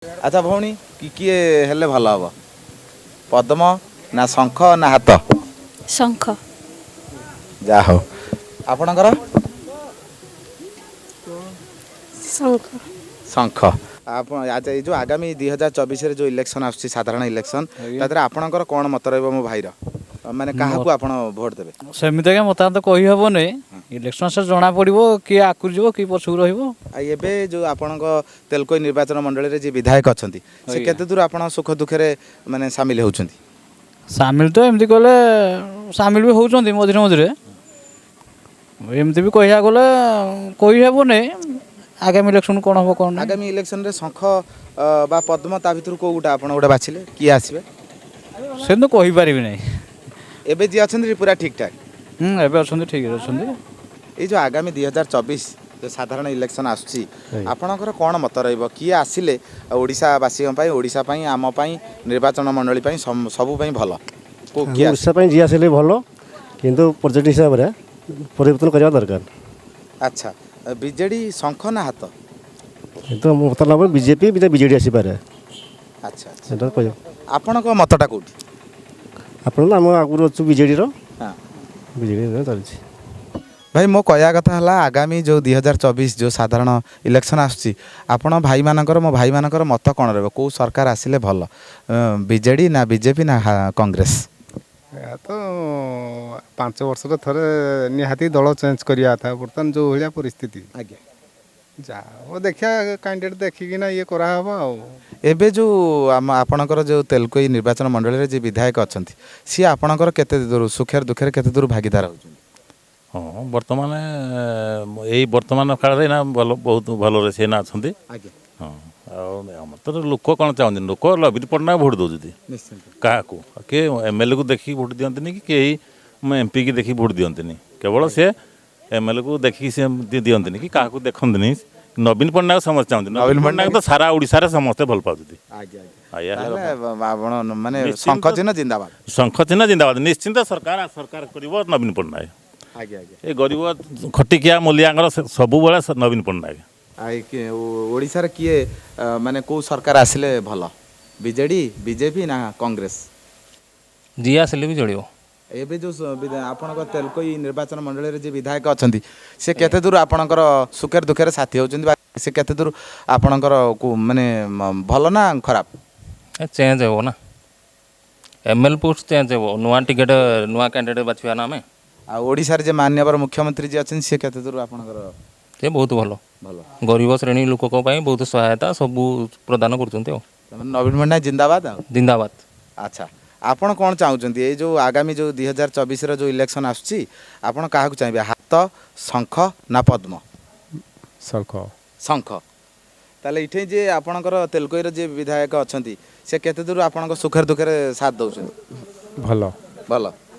ଆଚ୍ଛା ଭଉଣୀ, କି କିଏ ହେଲେ ଭଲ ହବ, ପଦ୍ମ ନା ଶଙ୍ଖ ନା ହାତ? ଶଙ୍ଖ। ଯାହା ହଉ। ଆପଣଙ୍କର? ଶଙ୍ଖ। ଶଙ୍ଖ। ଆପଣ ଆଚ୍ଛା, ଏଇ ଯେଉଁ ଆଗାମୀ 2024ରେ ଯେଉଁ ଇଲେକ୍ସନ୍ ଆସୁଛି, ସାଧାରଣ ଇଲେକ୍ସନ୍, ତା ଦେହରେ ଆପଣଙ୍କର କ'ଣ ମତ ରହିବ? ମୋ ଭାଇର ମାନେ କାହାକୁ ଆପଣ ଭୋଟ ଦେବେ? ସେମିତି ଆଜ୍ଞା ମତାମତ କହିହେବନି। ଇଲେକ୍ସନ୍ ସେ ଜଣାପଡ଼ିବ, କିଏ ଆଗକୁ ଯିବ, କିଏ ପଛକୁ ରହିବ। ଆଉ ଏବେ ଯେଉଁ ଆପଣଙ୍କ ତେଲକୋଇ ନିର୍ବାଚନ ମଣ୍ଡଳୀରେ ଯିଏ ବିଧାୟକ ଅଛନ୍ତି, ସେ କେତେ ଦୂର ଆପଣ ସୁଖ ଦୁଃଖରେ ମାନେ ସାମିଲ ହେଉଛନ୍ତି? ସାମିଲ ତ ଏମିତି କହିଲେ ସାମିଲ ବି ହେଉଛନ୍ତି ମଝିରେ ମଝିରେ। ଏମିତି ବି କହିବାକୁ ଗଲେ କହିହେବନି ଆଗାମୀ ଇଲେକ୍ସନ୍ କ'ଣ ହେବ କ'ଣ ନାହିଁ। ଆଗାମୀ ଇଲେକ୍ସନରେ ଶଙ୍ଖ ବା ପଦ୍ମ, ତା ଭିତରୁ କୋଉ ଗୋଟା ଆପଣ ଗୋଟେ ବାଛିଲେ କିଏ ଆସିବେ? ସେମିତି କହିପାରିବି ନାହିଁ। ଏବେ ଯିଏ ଅଛନ୍ତି ପୁରା ଠିକ୍ ଠାକ୍? ହୁଁ, ଏବେ ଅଛନ୍ତି, ଠିକ୍ ଅଛନ୍ତି। ଏଇ ଯେଉଁ ଆଗାମୀ 2024 ଯେଉଁ ସାଧାରଣ ଇଲେକ୍ସନ୍ ଆସୁଛି, ଆପଣଙ୍କର କ'ଣ ମତ ରହିବ? କିଏ ଆସିଲେ ଓଡ଼ିଶାବାସୀଙ୍କ ପାଇଁ, ଓଡ଼ିଶା ପାଇଁ, ଆମ ପାଇଁ, ନିର୍ବାଚନ ମଣ୍ଡଳୀ ପାଇଁ, ସବୁ ପାଇଁ ଭଲ? କୋଉ କିଏ ଆସିଲେ? ଓଡ଼ିଶା ପାଇଁ ଯିଏ ଆସିଲେ ଭଲ, କିନ୍ତୁ ପ୍ରୋଜେକ୍ଟ ହିସାବରେ ପରିବର୍ତ୍ତନ କରିବା ଦରକାର। ଆଚ୍ଛା, ବିଜେଡ଼ି, ଶଙ୍ଖ ନା ହାତ? କିନ୍ତୁ ମତ ଲାଭ ବିଜେପି, ବିଜେଡ଼ି ଆସିପାରେ। ଆଚ୍ଛା ଆଚ୍ଛା। ସେଇଟା କହିବ। ଆପଣଙ୍କ ମତଟା କୋଉଠି? ଆପଣ ତ ଆମ ଆଗରୁ ଅଛୁ ବିଜେଡ଼ିର। ହଁ। ବିଜେଡ଼ି ଚାଲିଛି। ଭାଇ, ମୋ କହିବା କଥା ହେଲା, ଆଗାମୀ ଯେଉଁ 2024 ଯେଉଁ ସାଧାରଣ ଇଲେକ୍ସନ୍ ଆସୁଛି, ଆପଣ ଭାଇମାନଙ୍କର, ମୋ ଭାଇମାନଙ୍କର ମତ କ'ଣ ରହିବ? କେଉଁ ସରକାର ଆସିଲେ ଭଲ, ବିଜେଡ଼ି ନା ବିଜେପି ନା କଂଗ୍ରେସ? ଏହା ତ 5 ବର୍ଷରେ ଥରେ ନିହାତି ଦଳ ଚେଞ୍ଜ କରିବା କଥା। ବର୍ତ୍ତମାନ ଯେଉଁ ଭଳିଆ ପରିସ୍ଥିତି, ଯାହା ହବ ଦେଖିବା, କ୍ୟାଣ୍ଡିଡେଟ୍ ଦେଖିକିନା ଇଏ କରାହବ ଆଉ। ଏବେ ଯେଉଁ ଆମ ଆପଣଙ୍କର ଯେଉଁ ତେଲକୋଇ ନିର୍ବାଚନ ମଣ୍ଡଳୀରେ ଯିଏ ବିଧାୟକ ଅଛନ୍ତି, ସିଏ ଆପଣଙ୍କର କେତେ ଦୂର ସୁଖରେ ଦୁଃଖରେ କେତେ ଦୂର ଭାଗିଦାର ହେଉଛନ୍ତି? ହଁ, ବର୍ତ୍ତମାନ ଏଇ ବର୍ତ୍ତମାନ କାଳରେ ଏଇନା ଭଲ, ବହୁତ ଭଲରେ ସେ ଏଇନା ଅଛନ୍ତି। ହଁ, ଆଉ ଆମର ତ ଲୋକ କ'ଣ ଚାହୁଁଛନ୍ତି? ଲୋକ ନବୀନ ପଟ୍ଟନାୟକ ଭୋଟ ଦେଉଛନ୍ତି। କାହାକୁ କିଏ ଏମ୍ଏଲ୍ଏକୁ ଦେଖିକି ଭୋଟ ଦିଅନ୍ତିନି କି କେହି ଏମ୍ପିକି ଦେଖିକି ଭୋଟ ଦିଅନ୍ତିନି। କେବଳ ସେ ଏମ୍ଏଲ୍ଏକୁ ଦେଖିକି ସେ ଦିଅନ୍ତିନି କି କାହାକୁ ଦେଖନ୍ତିନି। ନବୀନ ପଟ୍ଟନାୟକ ସମସ୍ତେ ଚାହୁଁଛନ୍ତି। ନବୀନ ପଟ୍ଟନାୟକ ତ ସାରା ଓଡ଼ିଶାରେ ସମସ୍ତେ ଭଲ ପାଉଛନ୍ତି। ଆଜ୍ଞା ଆଜ୍ଞା। ତାହେଲେ ଆପଣ ମାନେ ନିଶ୍ଚିନ୍ତ। ଶଙ୍ଖ ଚିହ୍ନ ଜିନ୍ଦାବାଦ। ଶଙ୍ଖ ଚିହ୍ନ ଜିନ୍ଦାବାଦ। ନିଶ୍ଚିନ୍ତ ସରକାର ସରକାର କରିବ ନବୀନ ପଟ୍ଟନାୟକ। ଆଜ୍ଞା ଆଜ୍ଞା ଏ ଗରିବ ଖଟିକିଆ ମୂଲିଆଙ୍କର ସବୁବେଳେ ନବୀନ ପଟ୍ଟନାୟକ। ଆଉ ଓଡ଼ିଶାରେ କିଏ ମାନେ କେଉଁ ସରକାର ଆସିଲେ ଭଲ, ବିଜେଡ଼ି, ବିଜେପି ନା କଂଗ୍ରେସ? ଯିଏ ଆସିଲେ ବି ଚଳିବ। ଏବେ ଯେଉଁ ଆପଣଙ୍କ ତେଲକୋଇ ନିର୍ବାଚନ ମଣ୍ଡଳୀରେ ଯିଏ ବିଧାୟକ ଅଛନ୍ତି, ସେ କେତେ ଦୂର ଆପଣଙ୍କର ସୁଖରେ ଦୁଃଖରେ ସାଥି ହେଉଛନ୍ତି ବା ସେ କେତେ ଦୂର ଆପଣଙ୍କର ମାନେ ଭଲ ନା ଖରାପ? ଏ ଚେଞ୍ଜ ହେବ ନା, ଏମ୍ ଏଲ୍ ପୋଷ୍ଟ ଚେଞ୍ଜ ହେବ, ନୂଆ ଟିକେଟ୍, ନୂଆ କ୍ୟାଣ୍ଡିଡେଟ୍ ବାଛିବା ନା ଆମେ। ଆଉ ଓଡ଼ିଶାରେ ଯେ ମାନ୍ୟବର ମୁଖ୍ୟମନ୍ତ୍ରୀ ଯିଏ ଅଛନ୍ତି, ସେ କେତେ ଦୂର ଆପଣଙ୍କର? ସେ ବହୁତ ଭଲ। ଭଲ। ଗରିବ ଶ୍ରେଣୀ ଲୋକଙ୍କ ପାଇଁ ବହୁତ ସହାୟତା ସବୁ ପ୍ରଦାନ କରୁଛନ୍ତି ଆଉ। ତାମାନେ ନବୀନ ପଟ୍ଟନାୟକ ଜିନ୍ଦାବାଦ ଆଉ। ଜିନ୍ଦାବାଦ। ଆଚ୍ଛା, ଆପଣ କ'ଣ ଚାହୁଁଛନ୍ତି? ଏଇ ଯେଉଁ ଆଗାମୀ ଯେଉଁ 2024ର ଯେଉଁ ଇଲେକ୍ସନ୍ ଆସୁଛି, ଆପଣ କାହାକୁ ଚାହିଁବେ, ହାତ, ଶଙ୍ଖ ନା ପଦ୍ମ? ଶଙ୍ଖ। ଶଙ୍ଖ। ତାହେଲେ ଏଠି ଯିଏ ଆପଣଙ୍କର ତେଲକୋଇର ଯିଏ ବିଧାୟକ ଅଛନ୍ତି, ସେ କେତେ ଦୂର ଆପଣଙ୍କ ସୁଖରେ ଦୁଃଖରେ ସାଥ ଦେଉଛନ୍ତି? ଭଲ। ଭଲ।